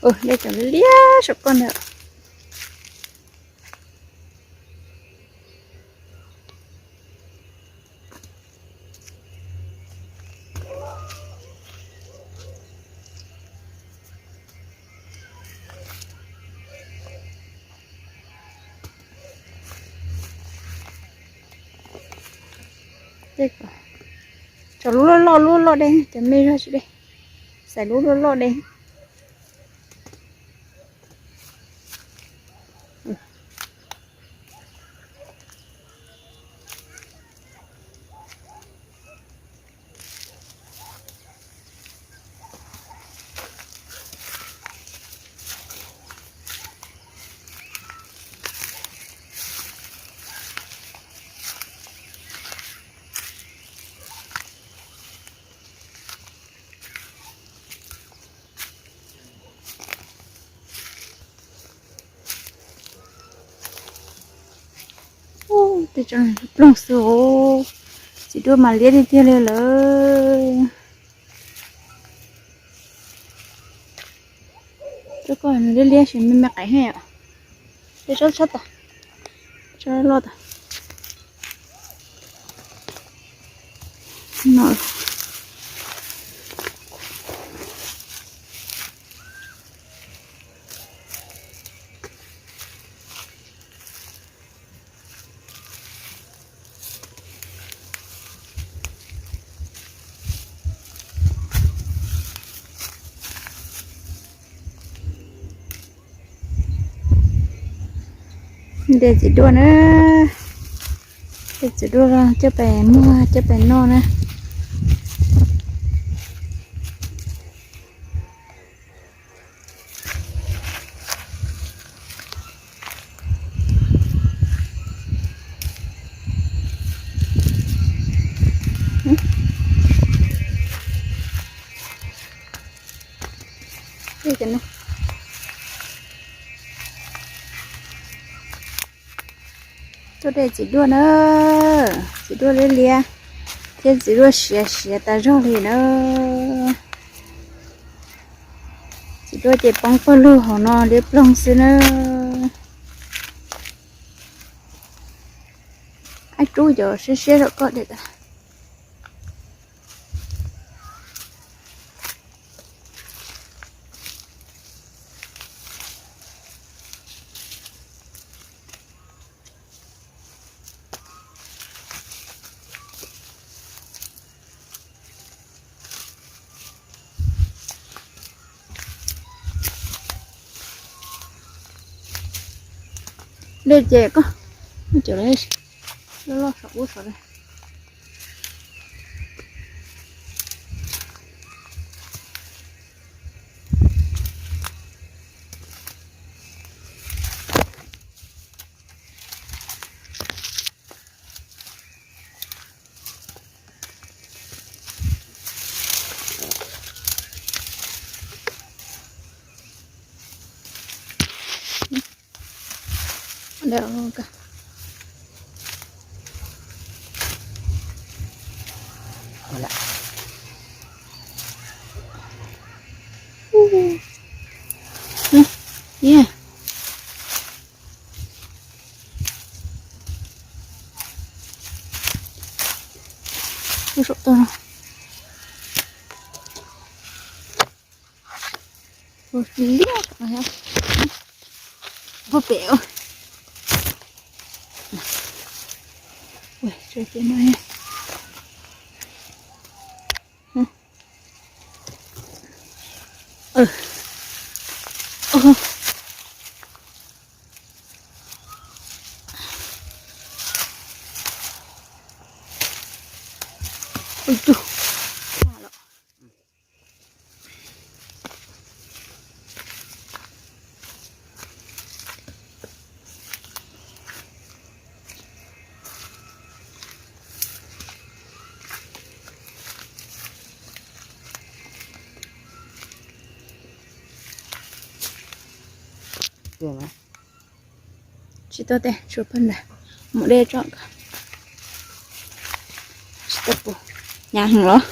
Dej tseem liab saum koj ntawd. Tso lub loj loj, lub loj dej, cov me zog tsis dej, xaiv lub loj loj dej. Tej tsob ploog xwb os, txiv duaj mas liab tiag tiag li lawm. Tsob ko nws liab liab ces me me qais heev. Tej tsob tshab tom, tsob loj tom no. Ntej txiv duaj na, ntej txiv duaj coj pem muag coj pem noj na. Tuaj de txiv duaj na, txiv duaj liab liab thiab txiv duaj siav siav tas zog li na. Txiv duaj ces poob pawg lug hauv no liab ploog xwb na. Ab, rub cov siab siab rau koj de tas. Dej ces koj, cov loj loj saum ub saum no. Ua saum toj no. Ua liab no. Pem. Ua, tso ces no. Ua, tsis tau tej, tshuav pawg ntawd, mus dej tso. Tsis tau pus, hnyav heev los.